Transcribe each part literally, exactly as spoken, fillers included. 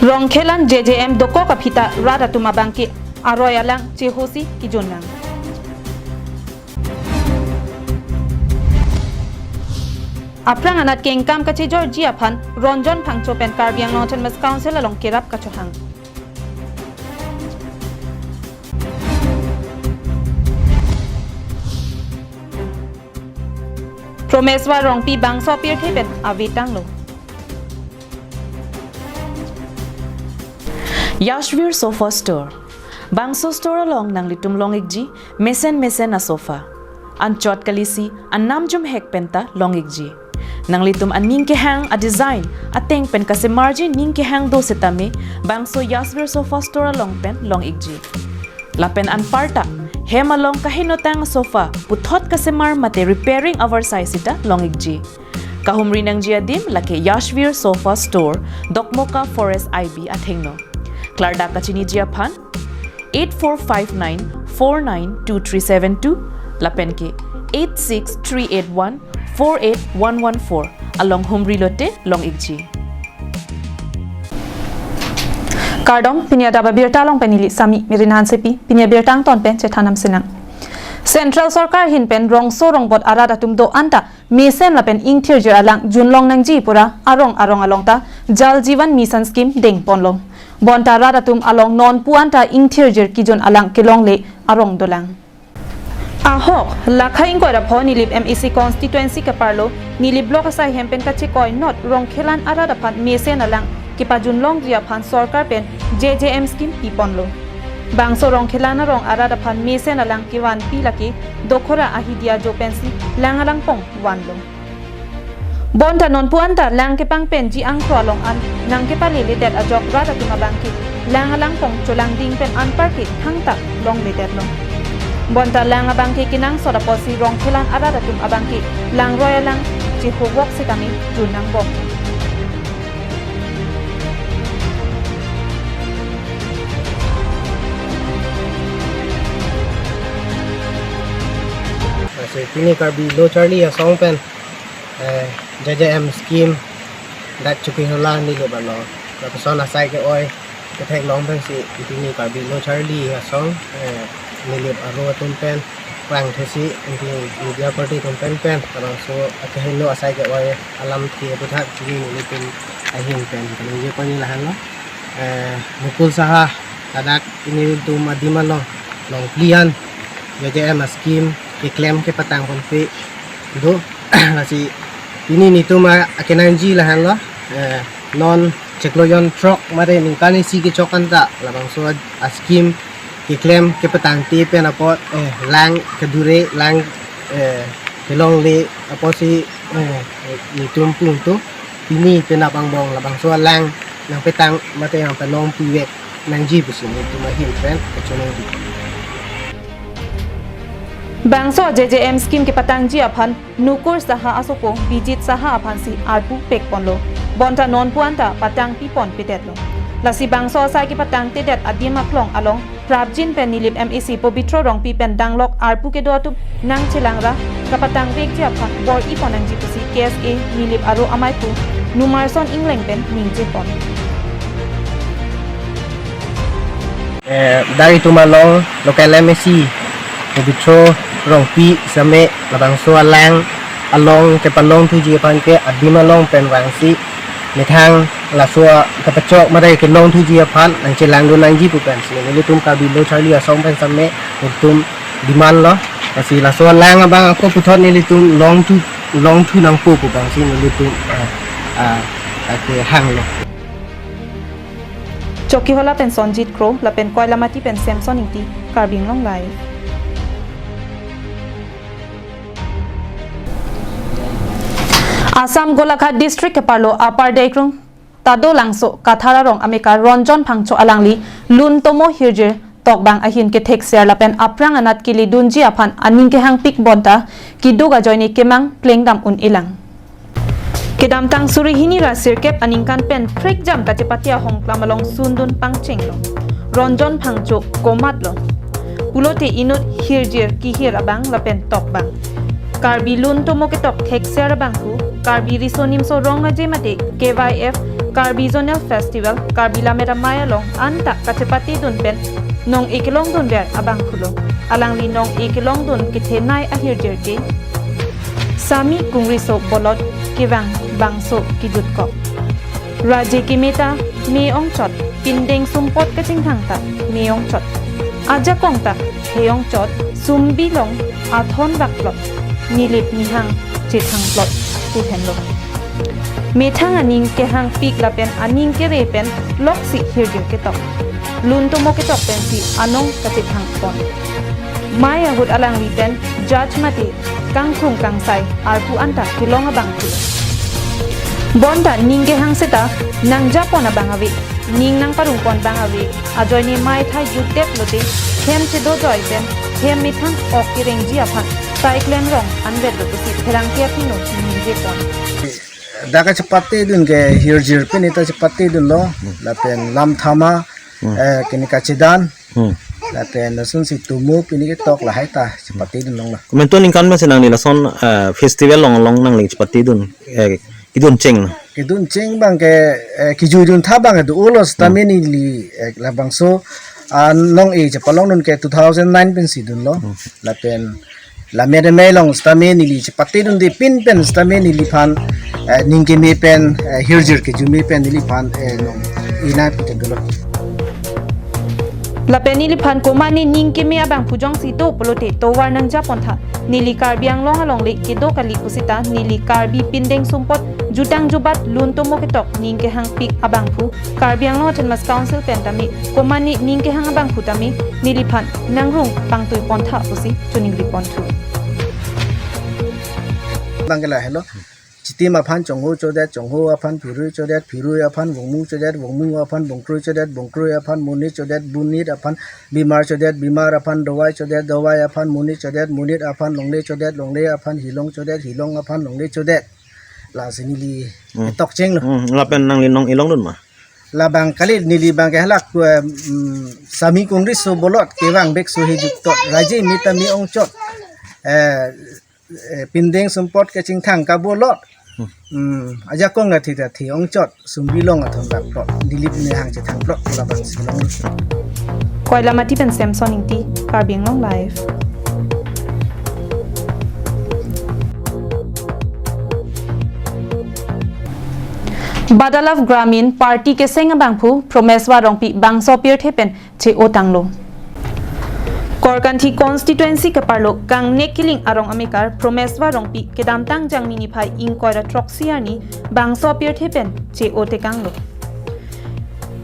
Rongkhelan J J M dokok aphi ta rat atum abangke aroi alang chehosi kijun nang. Aphrang anat kengkam kachejorji aphan Ronjon Phangcho pen Karbi Anglong Autonomous Council along kerap kachohang. Promeswar Rongpi bangso pirthe pen avetanglo. Yashvir Sofa Store. Bangso store along nanglitum long-ikji mesen mesen asofa. Anchot kalisi anam jumhek penta long-ikji. Nanglitum aning kehang adesign ateng pen kasemarji ning kehang do setame bangso Yashvir Sofa Store along pen long-ikji. Lapen anparta hem along kahenotang sofa puthot kasemar mate repairing avar sai sita long-ikji. Kahumri nangji adim lake Yashvir Sofa Store, Dokmoka Forest I B athengno. Klardak kachiniji aphan eight four five nine four nine two three seven two lapen ke eight six three eight one four eight one one four along humri lote long-ikji. Kardom, pini adap abirta along pen neli Sami Mirin Hansepi, pini abirta angton pen chethan nangsinang. Central Sorkar ahin pen rongso rongbot arat atum do-an ta mesen lapen ingthirjir alang junlong nangji pura arong arong along ta Jal Jeevan Mission Scheme dengponlo. Bonta rat atum along nonpu anta ingthirjir kijun alang kelongle arong dolang. Ahok, lakha ingkoi ra pho Nilip M A C constituency keparlo, Nilip block asai hem pen kachekoi not Rongkhelan arat aphan mesen alang kepajunlongji aphan sorkar pen J J M scheme piponlo. Bangso Rongkhelan arong arat aphan mesen alang kevanpi lake Dokhora Ahidia ajo pensi lang alangpong vanlo. Bonta nonpu anta lang kepangpenji angkro along an nangkepaleledet ajok rat atum abangke lang alangpong cholangding pen anparke thangta longledetlo. Bonta lang abangke kenangsot apotsi Rongkhelan arat atum abangke langroi alang chehuvok setame jun nangbom. Lasi pini Karbi Lo Charli Asong pen, eh, J J M scheme dak Chokihola Nilip along lapuson asai ke-oi ketheklong pensi pini Karbi Lo Charli Asong, eh, Nilip aro atum pen vangthusi pini media party atum pen pen labangso akehingno asai ke-oi alamthe aputhak pini nelitum ahin pen kaningje pon-i lahenlo. Eh, Mukul Saha ladak pini nelitum adim along longpli an J J M ascheme keklem kepatangponpe do. Lasi pini nelitum a-, akenangji lahenlo. Eh, non chiklo jonthrok mate ningkan isi kechok anta labangso ascheme keklem kepatangte pen apot, eh, lang kedure lang, eh, kelongle apotsi, eh, nelitum pungto pini penap angbong labangso alang nangpetang mate nangpalongpivek nangji pusi nelitum ahin pen kachiningri. Bangso J J M scheme kepatangji aphan Nukur Saha asopo Bijit Saha aphansi arpu pekponlo. Bonta nonpu anta patangpipon petetlo. Lasi bangso asai kepatangtedet adim aklong along prapjin pen Nilip M A C Pobitro Rongpi pen danglok arpu kedo atum nangchelangra kapatangvekji aphan bor-ipon nangji pusi K S A Nilip aro amaiphu Numarson Engleng pen ningjepon. Eh, dak itum along local M A C Pobitro Rongpi same labangso alang along kepalongthuji aphan ke adim along pen vangsi methang laso kapachok mate kelongthuji aphan nangchelangdun nangji pu pensi nelitum Karbi Lo Charli Asong pen same nelitum demand lo. Lasi laso alang abang ako puthot nelitum longthu longthu nangpo pu pensi nelitum, ah, ah, ake hanglo. Chokihola pen Sonjit Kro, lapen Koilamati pen Samson Ingti, Karbi Anglong Live. Assam Golaghat District keparlo Upper Deikhrung, Tadolangso, Kathar arong amekar Ronjon Phangcho alangli lun tomo hirjir tokbang ahin kethekser lapen aphrang anat keledunji aphan aning kehangpik bonta keduk ajoine kemang plengdam un-elang. Kedamtang suri hini ra sirkep aningkan pen prekjam kachepate ahongklam along sundun pangchenglo. Ronjon Phangcho komatlo pulote inut hirjir kehir abang lapen tokbang. Karbi lun tomo ketok thekser abangphu Karbi Riso Nimso Rong Aje mate K Y F Karbi Zonal Festival, Karbi Lammet Amei along anta kachepatedun pen nong-e kelongdunver abangphulo. Alangli nong-e kelongdun kethenei ahirjir ke Sami Kongriso Bolot Kevang Bangso Kejutkok. Raje keme ta me ongchot, pindeng sumpot kachingthang ta me ongchot. Ajakong ta he ongchot, sumbi long athon vakplot, nilip nihang chethangplot pu henlo. Methang aning kehangpik lapen aning kere pen loksi hirjir ketok. Lun tomo ketok pensi anong kachethangpon. Mei ahut alangli pen judge mate kangkrung kangsai arpu anta kelong abangphu. Bonta ning kehang seta nangjapon abang ave, ning nangparongpon abang ave, ajoine mei thai jutdet lote, hem chedo joi pen, hem methang ok kerengji aphan, sai klemrong anvetlo pusi pherangke athengno ningjepon. Dak kachepatedun ke hirjir pen ita chepatedunlo, lapen lam thama, Hmm. eh, kini kachedan, Hmm. lapen lason si tumu pini ketok lahai ta chepatedun longlo. Komantu aningkan pensi nangli lason, eh, festival along along nangli chepatedun, eh, kedun cheng lo? Kedun cheng abang ke, eh, kejuidun tha abang ke do-olo sitame Hmm. neli, eh, labangso, ah, nong-e chepalongdun ke two thousand nine pensi dunlo. Hmm. Lapen Lammet Amei along sitame neli chepatedunde pin pen sitame neliphan, eh, ning keme pen, eh, hirjir kejume pen neliphan, eh, nong-enei pute dolo. Lapen neliphan komatne ning keme abangphu jongsi do pulote tovar nangjapon tha. Neli Karbi Anglong alongle kedo kali pusita neli Karbi pindeng sumpot jutang jubat lun tomo ketok ning kehangpik abangphu Karbi Anglong Autonomous Council pen tame komatne ning kehang abangphu tame neliphan nangrung pangtuipon tha pusi choningriponthu. Abang ke lahelo. Chitim aphan chongho chodet, chongho aphan phirui chodet, phirui aphan vongmu chodet, vongmu aphan bongkrui chodet, bongkrui aphan monit chodet, monit aphan bimar chodet, bimar aphan dawai chodet, dawai aphan monit chodet, monit aphan longle chodet, longle aphan hilong chodet, hilong aphan longle chodet. Lasi neli Hmm. ketok chenglo. Hmm, lapen nangli nong-e longdun ma? Labang kali neli abang ke halak, eh, mm, Sami Kongriso Bolot Kevang Bangso Kejutkok. Raje keme ta me ongchot. Eh, eh, pindeng sumpot kachingthang kabolot. Hmm. Hmm, ajakong ta thi ta thi ongchot. Sumbi long athon vakplot. Nilip nihang chethangplot labangsi long. Koilamati pen Samson Ingti, Karbi Anglong Live. Badalav Gramin Party keseng abangphu Promeswar Rongpi bangso apirthe pen che-o tanglo. Korkanthi constituency keparlo Kangnek Killing arong amekar Promeswar Rongpi kedamtang Jangmi niphai ingkoi ra throksi arni bangso apirthe pen che-o tekanglo.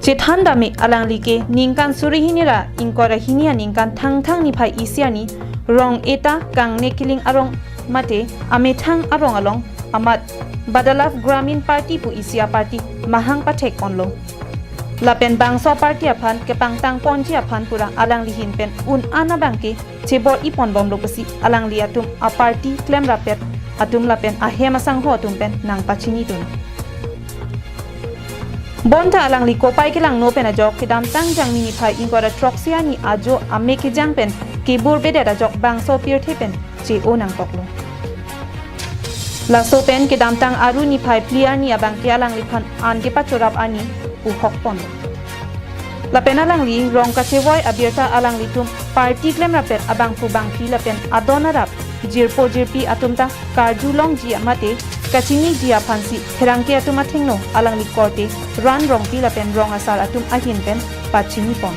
Chethan dame alangli ke ningkan suri hini ra ingkoi ra hini aningkan Thangthang niphai isi arni rong eta Kangnek Killing arong mate amethang arong along amat Badalav Gramin Party pu isi aparty mahang pathekponlo. Lapen bangso aparty aphan kepangtangponji aphan pura alangli ahin pen un-an abang ke chebor-iponbomlo pusi alangli atum aparty klemrappet atum lapen ahem asangho atum pen nangpachinidun. Bonta alangli kopai kelangno pen ajok kedamtang Jangmi niphai ingkoi ra throksi arni ajo ame kejang pen keburbedet ajok bangso apirthe pen che-o nangkoklo. Laso pen kedamtang Aru niphai phli arni abang ke alangliphan an kepachorap arni pu hokponlo. Lapen alangli rong kachevoi abirta alanglitum party klemrappet abangphu bangphi lapen adon arap jirpo jirpi atum ta karjulongji mate kachiniji aphansi pherangke atum athengno alangli korte Ran Rongpi lapen rong asar atum ahin pen pachinipon.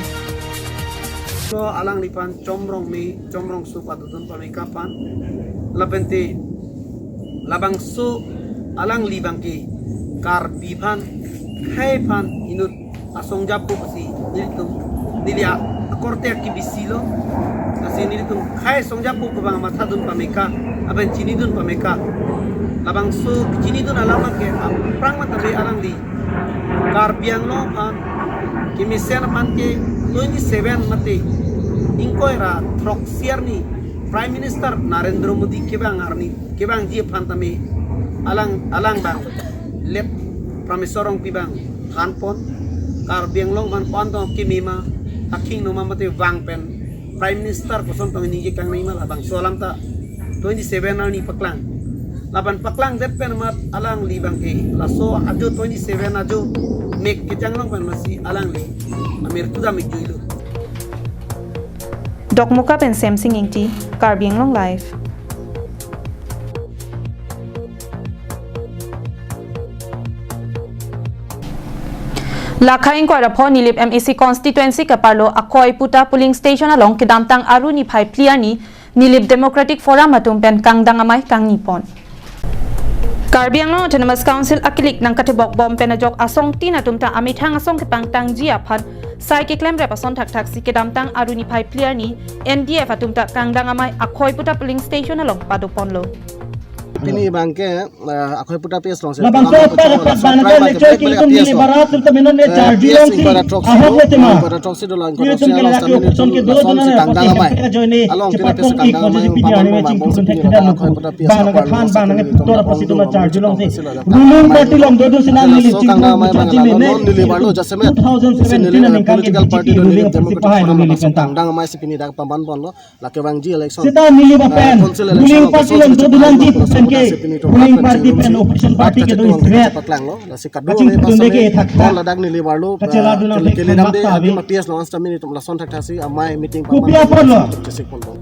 So alangliphan Chomrong me, Chomrong so padodun pame kaphan. Lapente labangso alangli abang ke Karbi aphan, khei aphan inut asongjapo pusi nelitum, neli a-, akorte akibisi lo. Lasi nelitum khei songjapo pu abang mathadun pame ka, lapen chinidun pame ka. Labangso chinidun alam abang ke aphrang matave alangli Karbi Anglong aphan, kemesen aphan ke twenty seven mate ingkoi ra throksi arni Prime Minister Narendra Modi kevang arni, kevangji aphan tame alang, alang abang, late Promeswar Rongpi abang thanpon, Karbi Anglong aphan ko-an tong keme ma, akhing no ma mate vang pen Prime Minister koson tong ningje kangnai ma, labangso alam ta twenty seven arni paklang. Lapen paklangdet pen amat alangli abangke laso ajo twenty-seven ajo mek kejang along pen masi alangli amirtu dam-ik juilo. Dokmoka pen Semsing Ingti, Karbi Anglong Live. Lakha ingkoi ra pho Nilip M A C constituency keparlo Akoiputa polling station along kedamtang Aru niphai phli arni Nilip Democratic Forum atum pen kangdang amei kangni pon. Karbi Anglong Autonomous Council akilik nangkatebok bom pen ajok asong tin atum ta amethang asong kepangtangji aphan sai keklemrep ason thakthak si kedamtang Aru niphai phli arni N D F atum ta kangdang amei Akoiputa polling station along pado ponlo. Pini abangke, eh, Akoiputa P S along si. Labangso apat apat bang ke choi ki tum neli barat tum tamenon ne charjulongsi ahok le tema. Ilitum ke lagi option ke do do na kangdang amei. Along tina P S kangdang amei pamon bang bang si pini Akoiputa P S bang nang pasi do na charjulongsi. Ruling party along do do si nang neli chingkang amei bang neli non neli barlo jasemet. Two thousand seventeen neli political party do neli Democratic Forum neli kangdang amei si pini dak pamon ponlo. Lake vangji election. Seta neli ba pen, council election ruling party along do do nangji pen ke, ruling party pen opposition party kedo threat. Paklanglo, lasi kadu kachingthum le de ke thakthak. Pon ladak neli barlo, kachela do nang kele dam de, bak abi ma P S along stamina itum lason thakthak si amei meeting kopi apor lo. Chesik ponpo.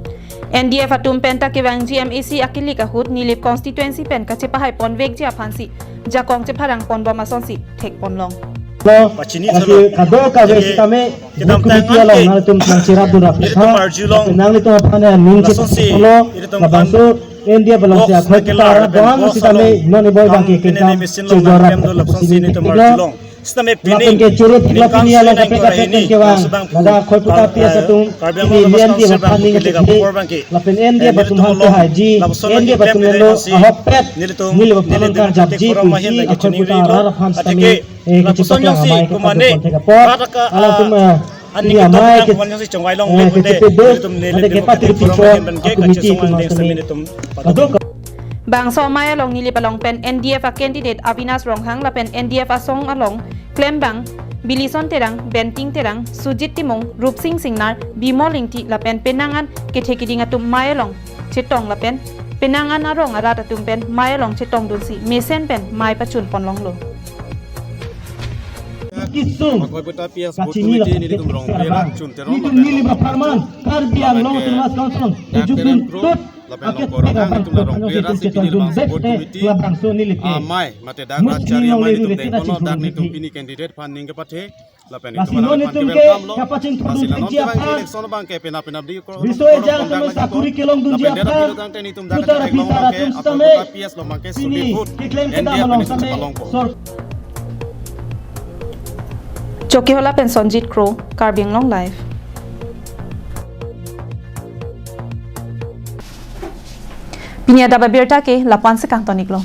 N D F atum pen ta kevangji M A C akilik ahut Nilip constituency pen kachepahai ponvekji aphan si jakong chepharang ponbom asonsi thek ponlong. Lo, pachini lasi tholo. Kado kave sitame kedamtang committee along anke nangtum nangcherap dun rap nelitum arjulong. Nanglitum aphan aning lasonsi chepolo, ilitum labangso N D F along box si akhoi nangkelar tara pen doang box sitame along non iboi bang ke pine kekam machine along chejora nangklem do lapsong si sini ilitum tiklo. Arjulong. Sitame lapen pini ke churut ningkan lapini along sini kapek kapek nangkore kevang. Laso abang ladak Akoiputa P S atum Karbi Anglong Autonomous Council abang kelega apor abang ke. Lapen N D F atum nelitum along haji, lapsong N D F atum nangklem lo si ahok pet nelitum Nilip aphan nangkarjapji forum ahin pusi lagi Akoiputa chuningri lo. Arat aphan sitame. Athe ke eh, lapuson jongsi kumane, rataka, ah, aning kedo amei ke, kumane jongsi chongvai longle, eh, pute, nelitum neli Democratic Forum ahin pen ke kachesong angdeng sitame nelitum pado. Bangso amei along Nilip along pen N D F a candidate Avinash Ronghang lapen N D F asong along klembang Bilison Terang, Benting Terang, Sujit Timung, Rupsing Singnar, Bimol Ingti lapen penang an kethe keding atum amei along chetong lapen penang an arong arat atum pen amei along chetong dunsi mesen pen amei pachun ponlonglo. Kisung. Akoiputa P S booth committee nelitum rong pera chun terong nelitum neli ba pharman Karbi Anglong Autonomous Council ejutun tut lapen aket longkorong pek abang nelitum rong pera si pini labangso booth committee labangso neli ke amei mate dak rat chari amei nelitum dengponlo, dak nelitum pini candidate aphan ning kepathe. Lapen lasi itum non alam itum ke kapachingthur dun thekji aphan election abang ke pena pena di ko riso ejang tame sakuri kelong dunji aphan lapen dera pilo tangte nelitum dak putar api atum sitame P S along abang ke pini keklem kedam along sitame sor. Chokihola pen Sonjit Kro, Karbi Anglong Live. Pini adap abirta ke lapu-an si kangton-iklo.